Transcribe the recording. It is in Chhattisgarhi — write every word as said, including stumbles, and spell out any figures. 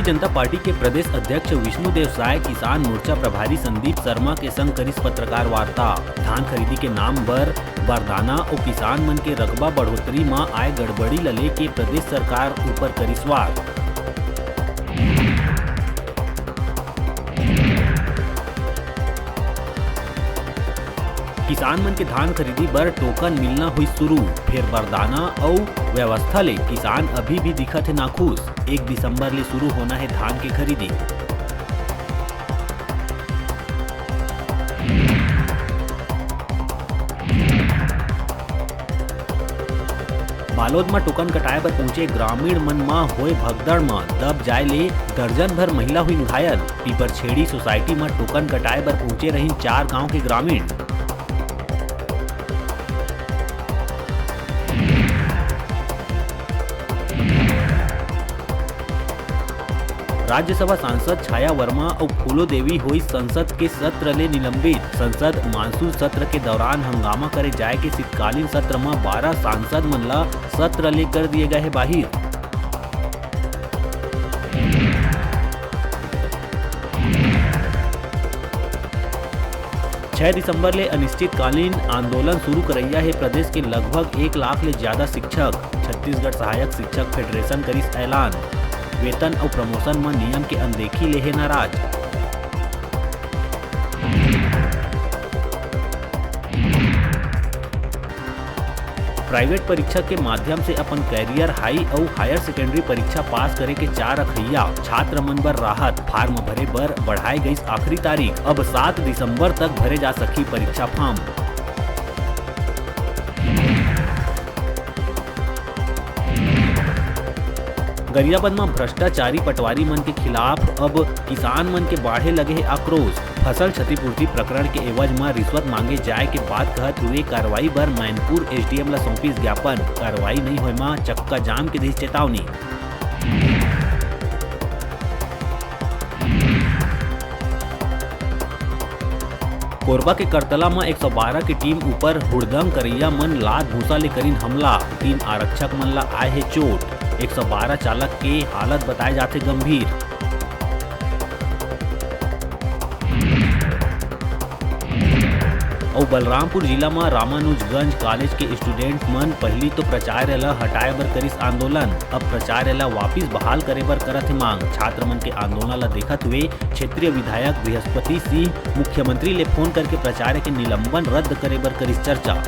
जनता पार्टी के प्रदेश अध्यक्ष विष्णुदेव साय किसान मोर्चा प्रभारी संदीप शर्मा के संग करिस पत्रकार वार्ता। धान खरीदी के नाम बर बरदाना अउ किसान मन के रकबा बढ़ोतरी म आय गड़बड़ी ल लेके प्रदेश सरकार ऊपर करिस वार। किसान मन के धान खरीदी बर टोकन मिलना हुई शुरू, फेर बरदाना अउ व्यवस्था ले किसान अभी भी दिखत हे नाखुश। एक दिसंबर ले शुरू होना हे धान के खरीदी। बालोद म टोकन कटाए बर पहुंचे ग्रामीण मन म होए भगदड़ म दब जाए ले दर्जन भर महिला हुई घायल। पीपरछेड़ी सोसाइटी म टोकन कटाए बर पहुंचे रहिन चार गांव के ग्रामीण। राज्यसभा सांसद छाया वर्मा अउ फूलो देवी होइस संसद के सत्र ले निलंबित। संसद मानसून सत्र के दौरान हंगामा करे जाए के शीतकालीन सत्र म बारह सांसद मन ल सत्र ले कर दिए गए हे बाहिर। छह दिसंबर ले अनिश्चितकालीन आंदोलन शुरू करइया हे प्रदेश के लगभग एक लाख ले ज्यादा शिक्षक। छत्तीसगढ़ सहायक शिक्षक फेडरेशन करिस ऐलान। वेतन अउ प्रमोशन म नियम के अनदेखी ले हे नाराज। प्राइवेट परीक्षा के माध्यम से अपन कैरियर हाई अउ हायर सेकेंडरी परीक्षा पास करे के चाह रखइया छात्र मन बर राहत। फार्म भरे बर बढ़ाए गइस आखिरी तारीख। अब सात दिसंबर तक भरे जा सकही परीक्षा फार्म। गरियाबंद म भ्रष्टाचारी पटवारी मन के खिलाफ अब किसान मन के बाढ़े लगे हे आक्रोश। फसल क्षतिपूर्ति प्रकरण के एवज म रिश्वत मांगे जाए के बात कहत हुए कार्रवाई बर मैनपुर एसडीएम ल सौंपिस ज्ञापन। कार्रवाई नइ होए म चक्का जाम के दिस चेतावनी। कोरबा के करतला म एक सौ बारह के टीम ऊपर हुड़दंग करइया मन लात भूसा ले करिन हमला। तीन आरक्षक मन ला आए हे चोट। एक सौ बारह चालक के हालत बताए जाथे गंभीर। अउ बलरामपुर जिला म रामानुजगंज कॉलेज के स्टूडेंट मन पहिली तो प्राचार्य ल हटाए बर करिस आंदोलन, अब प्राचार्य ल वापिस बहाल करे बर करत हे मांग। छात्र मन के आंदोलन ल देखत हुए क्षेत्रीय विधायक बृहस्पति सिंह मुख्यमंत्री ले फोन करके प्राचार्य के निलंबन रद्द करे बर करिस चर्चा।